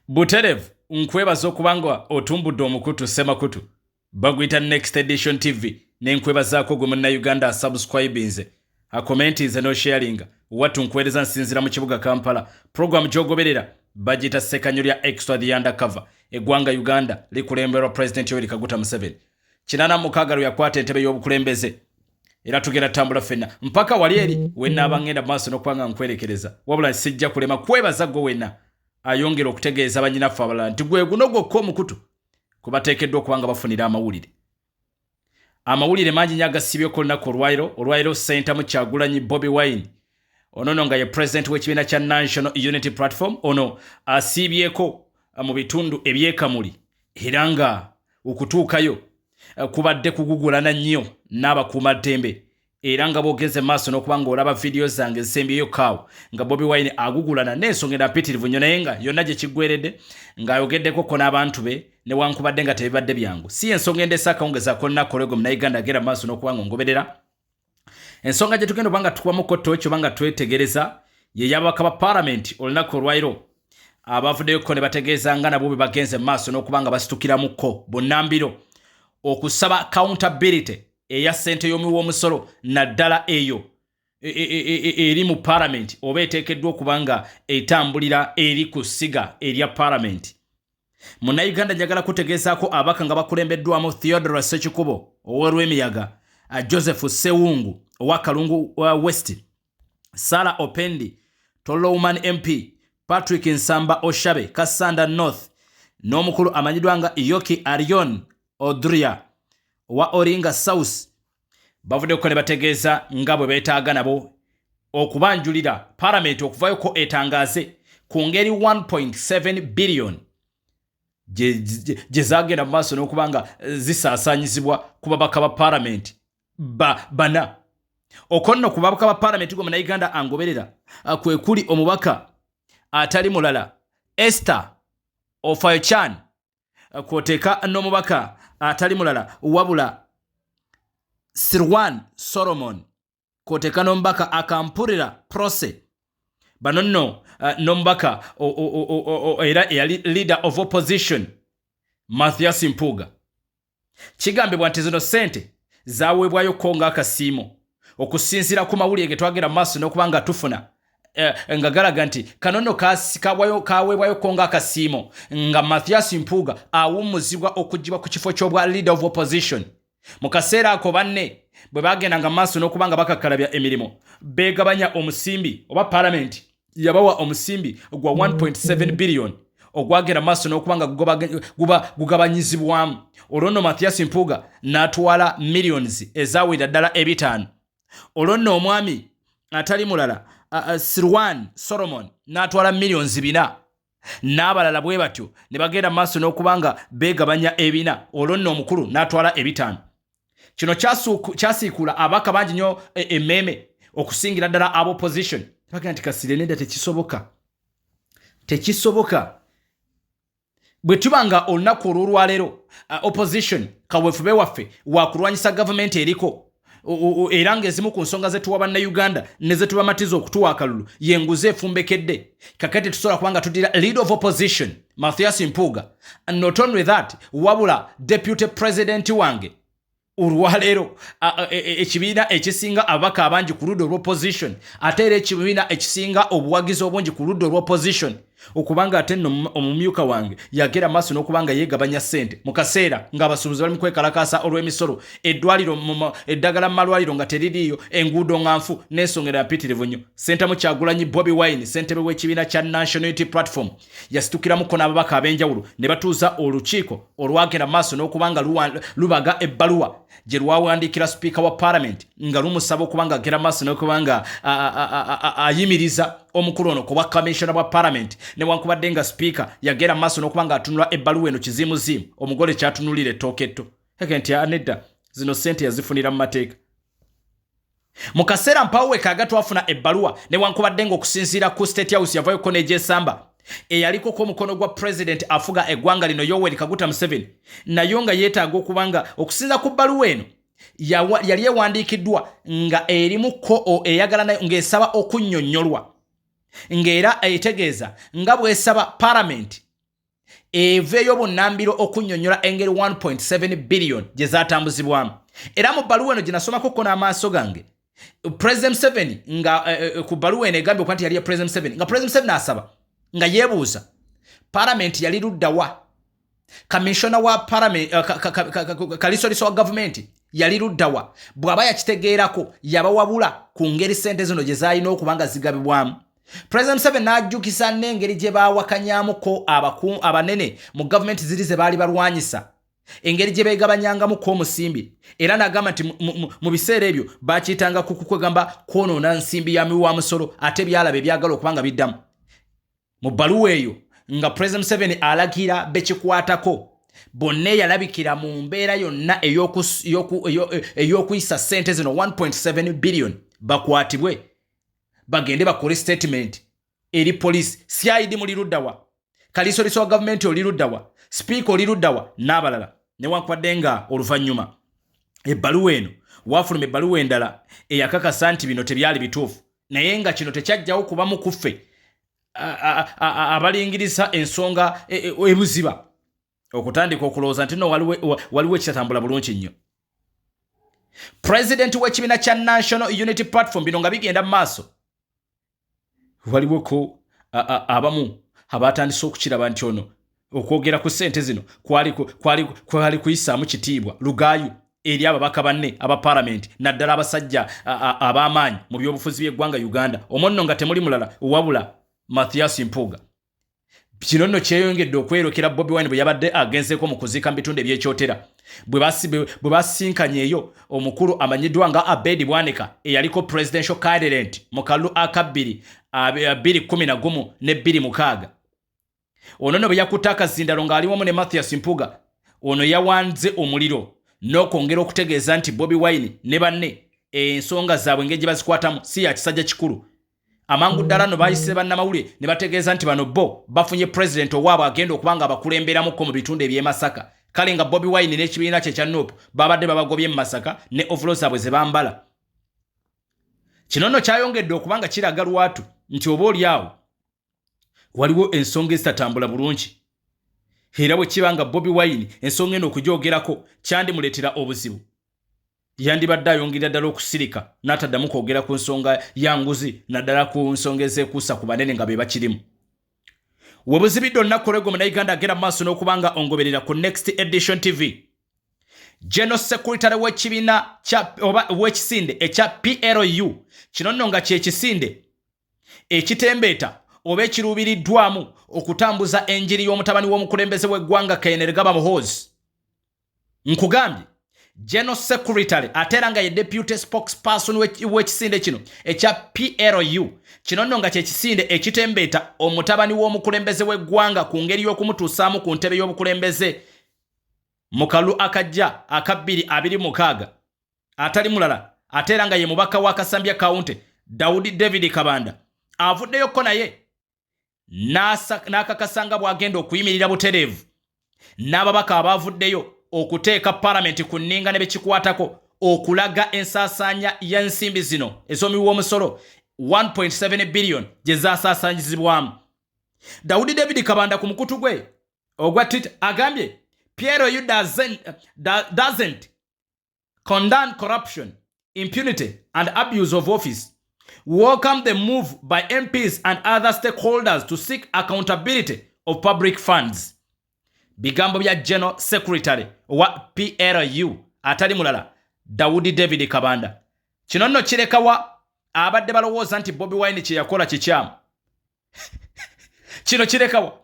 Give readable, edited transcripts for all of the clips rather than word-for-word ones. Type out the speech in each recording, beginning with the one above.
Buterevu nkwebaza okuba nga otumbudde omukutu Ssemakutu baguyita Next Edition TV, nenkwebazaako gwe Munnayuganda asubscribinze, akomentinze n'osharinga. Wattu nkuweereza nsinzira mu kibuga Kampala. Program gy'ogoberera bagiyita Ssekanyo lya Extra the Undercover. Eggwanga Uganda likulemberwa President Yoweri Kaguta Museveni. 86 lwe yakwata entebe y'obukulembeze, era tugenda tutambula ffenna mpaka wali eri wenaaba ngenda mu maaso n'okuba nga nkwerekereza. Wabula sijja kulema kwebaza gwe wenna ayongera okutegeeza banyinaffe abalala nti gwe guno gwokka omukutu kubateekeddwa okuba nga bafunira amawulire. Amawulire mangi nnyo agasibyeko olunaku olwaliro. Olwaliro Ssentamu Kyagulanyi Bobi Wine, ono no nga ye president w'ekibiina kya National Unity Platform, ono asiibyeko mu bitundu ebyekamuli, era nga okutuukayo kubadde kugugulana nnyo n'abakuumaddembe. Era nga bwogeze maaso n'okuba nga olaba vidiyo zange ezisembyeyo kaawo nga Bobi Wine agugulana n'ensonga enda mpitirivu nnyo, naye nga yonna gye kiggweredde ng'ayogeddeko ko n'abantu be, newankubadde nga tebibadde byangu. Si ensonga endeese akawungezi ak'olunaku olwego. Munnayuganda agenda maaso n'okuba nga ongoberera, ensonga gye tugenda oba nga tukubamuko ttooki oba nga twetegereza ye y'ababaka ba palamenti olunaku olwaliro abavuddeyoko ne bategeeza nga nabo bwe bagenze mu maaso n'okuba nga basitukiramukko bunnambiro okusaba accountability eya ssente y'omuwi w'omusolo, naddala eyo eri mu palamenti oba eteekeddwa okuba nga etambulira eri ku ssiga erya palamenti. Munnayuganda, njagala kutegeezaako ababaka nga bakulembeddwamu Theodore Ssekikubo ow'Olwemiyaga, Joseph Sewungu owa Kalungu West, Sarah Opendi, Tororo Woman MP, Patrick Nsamba Oshabe, Kassanda North, n'omukulu amanyiddwa nga Yoki Arion Odria owa Oringa South, bavuddeko ne bategeeza nga bwe beetaaga nabo okubanjulira palamenti okuvayoko etangaaze ku ngeri 1.7 billion gye zagenda mu maaso n'okuba nga zisaasaanyizibwa ku babaka ba palamenti bana. Okwo nno ku babaka ba palamenti, gwe Munnayuganda angoberera, kwe kuli omubaka atali mulala Esther Ofoyochan, kwoteeka n'omubaka atali mulala wabula Sirwan Solomon, kwoteeka n'omubaka Akampurira Prose. Bano nno n'omubaka era eyali Leader of Opposition Mathias Mpuuga. Kigambibwa nti zino ssente zaweebwayo ko ng'akasiimo, okusinziira ku mawulire ge twagenda mu maaso n'okuba nga tufuna, nga galaga nti kano nno kaweebwayo ko ng'akasiimo nga Mathias Mpuuga awummuzibwa okuggyibwa ku kifo ky'obwa Leader of Opposition. Mu kaseera ako banne bwe bagendanga mu maaso n'okuba nga bakakkalabya emirimu, beegabanya omusimbi oba palamenti yabawa omusimbi gwa 1.7 billion ogwagenda mu maaso n'okuba nga guba gugabanyizibwamu. Olwo nno Mathias Mpuuga n'atwala millions ezawerera ddala 500. Olwo nno omwami atali mulala Sirwan Solomon n'atwala millions 4, n'abalala bwe batyo ne bagenda mu maaso n'okuba nga beegabanya 400. Olwo nno omukulu n'atwala 500. Kino kyasiikuula ababaka bangi nnyo emmeeme, okusingira ddala aba opposition. Bagamba nti kasire nedda, tekisoboka, tekisoboka. Bwe tuba nga olunaku olw'olwaleero opposition kaweefube waffe wakulwanyisa gavumenti eriko, era ng'ezimu ku nsonga zetuwa Bannayuganda ne zetubamatiza okutuwa akalulu yenguzi efumbekedde, kakati tetusobola kubanga tudira Leader of Opposition Mathias Mpuuga. Not only that, wabula deputy president wange olwaleero, ekibiina ekisinga ababaka abangi ku ludda olw'opposition, ate era ekibiina ekisinga obuwagizi obungi ku ludda olw'opposition, okubanga ate nno omumyuka wange yagera maaso n'okuba nga yeegabanya ssente mu kaseera ng'abasuubuzi bali mu kwekalakaasa olw'emisolo, eddwaliro, eddagala mu malwaliro nga teririiyo, enguudo nga nfu, n'ensonga era mpitirivu nnyo. Ssentamu Kyagulanyi Bobi Wine, ssentebe w'ekibiina kya National Unity Platform, yasitukiramuko n'ababaka ab'enjawulo ne batuuza olukiiko olwagenda maaso n'okuba nga lubaga ebbaluwa gye lwawandiikira sipiika wa palamenti nga lumusaba okuba nga agenda maaso n'okuba nga ayimiriza omukulu ono ku bwa kamishona bwa palamenti, newankubadde nga sipiika yagenda maaso n'okuba nga atunula ebbaluwa eno kiziimuziimu omugole kyatunulira ettooke etto eke nti nedda, zino ssente yazifunira mu mateeka. Mu kaseera mpawo wekaaga twafuna ebbaluwa, newankubadde ng'okusinziira ku State House yavayoko n'egyesamba eyaliko ko omukono gwa president afuga eggwanga lino Yoweri Kaguta Museveni, nayo nga yeetaaga okuba nga okusinza ku bbaluwa eno yali ewandiikiddwa nga erimu ko eyagala ng'esaba okunnyonnyolwa, ng'era etegeeza nga bw'esaba palamenti. Eveeyo bunnambiro okunnyonnyola engeri 1.7 billion gye zaatambuzibwamu. Era mu bbaluwa eno gye nasomakoko n'amaaso gange, President Museveni nga ku bbaluwa eno egambye okuba nti yali ya President Museveni, nga President Museveni asaba nga yeebuuza palamenti yali luddawa, kamishona wa parliament, kalisoliso wa gavumenti yali luddawa, bw'aba yakitegeerako yabawabula ku ngeri sente zino gye zaalina okuba nga zigabibwamu. President Museveni n'ajjukisa n'engeri gye baawakanyamuko abanene mu gavumenti ziri ze baali balwanyisa, engeri gye beegabanyangamuko omusimbi, era n'agamba nti mu biseera ebyo bakiyitanga kukwegamba kwonoona nsimbi ya miwa musolo, ate byalaba ebyagala okuba nga biddamu. Mu bbaluwa eyo nga President Museveni alagira bekikwatako bonna eyalabikira mu mbeera yonna ey'okuyisa ssente zino 1.7 billion bakwatibwe, bagende bakole statement eri poliisi. CID muli luddawa? Kalisoliso wa gavumenti oli luddawa? Sipiika oli luddawa? N'abalala. Newankubadde nga oluvannyuma ebbaluwa eno wafuluma ebbaluwa endala eyakakasa nti bino tebyali bituufu, naye nga kino tekyajjawo kubamu kuffe abalingiriza ensonga ebuziba okutandika okulowooza nti no waliwo ekitatambula bulungi nnyo. Pulezidenti w'ekibiina kya National Unity Platform, bino nga bigenda mu maaso, waliwoko abamu abatandise okukiraba nti ono okwogera ku ssente zino kwali kuyisaamu kitiibwa lugaayu eri ababaka banne aba palamenti, naddala abasajja ab'amaanyi mu byobufuzi by'eggwanga Uganda, omwo nno nga temuli mulala wabula Mathias Mpuuga. Kino nno kyeyongedde okwerokera Bobi Wine bwe yabadde agenzeeko mu kuziika mu bitundu ebyekyotera, bwe basinkanye eyo omukulu amanyiddwa nga Abedi Bwanika, eyaliko presidential candidate mu kalulu aka 2011 ne 26. Ono nno bwe yakutte akazindalo ng'ali wamu ne Mathias Mpuuga, ono yawanze omuliro n'okwongera okutegeeza nti Bobi Wine ne banne ensonga zaabwe engeri gye bazikwatamu si ya kisajja kikulu. Amangu ddala nno bayise bannamawulire ne bategeeza nti bano bo bafunye pulezidenti owaabwe agenda okuba nga abakulemberamuko mu bitundu eby'e Masaka. Kale nga Bobi Wine n'ekibiina kye kya NUP babadde babagobye mu Masaka ne ovulo zaabwe ze bambala. Kino nno kyayongedde okuba nga kiraga lwatu nti oba oli awo waliwo ensonga ezitatambula bulungi, era bwe kiba nga Bobi Wine ensonga eno okugyogerako kyandimuleetera obuzibu, yandibadde ayongerera ddala okusirika n'ataddamu kwogera ku nsonga ya nguzi, naddala ku nsonga ezeekuusa ku banene nga be bakirimu. We buzibidde olunaku olwegwo, Munnayuganda agenda mu maaso n'okuba nga ongoberera ku Next Edition TV, General Secretary w'ekibiina oba w'ekisinde ekya PLU, kino nno nga kyekisinde ekitembeeta oba ekiruubiriddwamu okutambuza enjiri y'omutabani w'omukulembeze w'eggwanga Kainerugaba Muhoozi, nkugambye General Secretary ate era nga ye deputy spokesperson w'ekisinde kino ekya PLU, kino nno nga kyekisinde ekitembeeta omutabani w'omukulembeze w'eggwanga ku ngeri y'okumutuusaamu ku ntebe y'obukulembeze mu kalulu akajja aka 2026, atali mulala ate era nga ye mubaka wa Kasambya County, Daudi David Kabanda, avuddeyokko naye n'akakasa nga bw'agenda okuyimirira butereevu n'ababaka abaavuddeyo okuteeka palamenti ku nninga ne bekikwatako okulaga ensaasaanya y'ensimbi zino ez'omuwi w'omusolo 1.7 billion gye zaasaasaanyizibwamu. Dawudi David Kabanda ku mukutu gwe ogwa Twitter agambye, "PLU doesn't condone corruption, impunity and abuse of office. Welcome the move by MPs and other stakeholders to seek accountability of public funds." Bigambo bya General Secretary wa PLU, atali mulala Dawudi David Kabanda. Kino nno kirekawa abadde balowooza nti Bobi Wine kye yakola kikyamu? Kino kirekawa?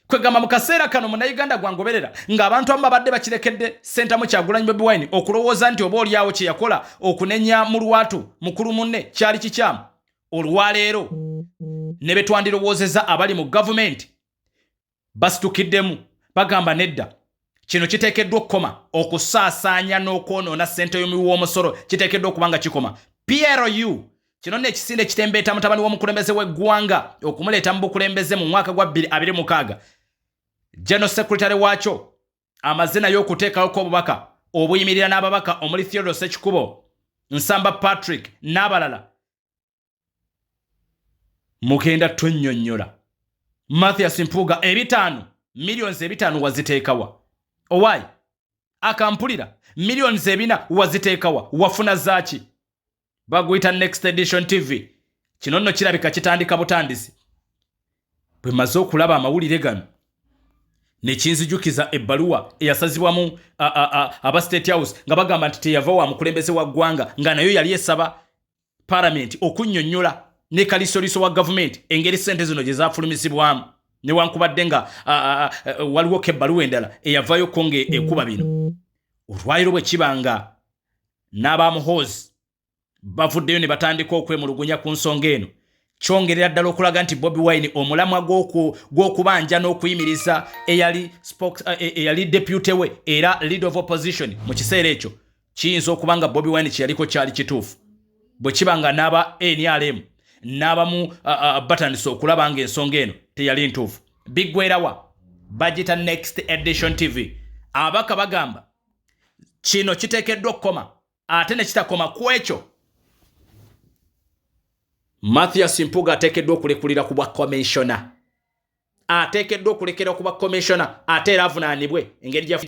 Kwegamba mu kaseera kano, Munnayuganda gwangoberera, ng'abantu abamu babadde bakirekedde Sentamu Kyagulanyi Bobi Wine okulowooza nti oba oliawo kye yakola okunenya mu lwatu mukulu munne kyali kikyamu, olwaleero ne betwandirowoozeza abali mu gavumenti basitukiddemu bagamba nedda, kino kiteekeddwa okukoma. Okusaasaanya n'okwonoona ssente y'omuwi w'omusolo kiteekeddwa okuba nga kikoma. PLU kino nno ekisinde ekitembeeta mutabani w'omukulembeze w'eggwanga okumuleeta mu bukulembeze mu mwaka gwa 2026, General Secretary waakyo amaze naye okuteekawoko obubaka obuyimirira n'ababaka omuli Theodore Sekikubo, Nsamba Patrick n'abalala. Mugenda tonnyonnyola Mathias Mpuuga ebitaano. Millions 500 waziteekawa? Owaayi akampulira, millions 400 waziteekawa? Wafuna zaaki? Baguyita Next Edition TV. Kino nno kirabika kitandika butandisi. Bwe maze okulaba amawulire gano, nekinzijukiza ebbaluwa eyasazibwamu aba State House nga bagamba nti teyava wa mukulembeze wa ggwanga, nga nayo yali esaba palamenti okunnyonnyola ne kalisoliso wa gavumenti engeri sente zino gye zafulumizibwamu, newankubadde nga waliwo ko ebbaluwa endala eyavayoko nga ekuba bino. Olwaliro bwe kiba nga n'abamuhoozi bavuddeyo ne batandika okwemulugunya ku nsonga eno, kyongerera ddala okulaga nti Bobi Wine omulamwa gw'okubanja n'okuyimiriza eyali deputy we era leader of opposition mu kiseera ekyo, kiyinza okuba nga Bobi Wine kyeyaliko kyali kituufu. Bwe kiba nga n'aba NRM n'abamu batandise okulaba nga ensonga eno teyali ntuufu, biggwerawa? Bagita Next Edition TV. Abaka bagamba kino kiteekeddwa okukoma, ate ne kitakoma ku ekyo, Mathias Mpuga ateekeddwa okulekulira ku bwa commissioner, ateekeddwa okulekera ku bwa commissioner, ate era avunaanibwe engeri gya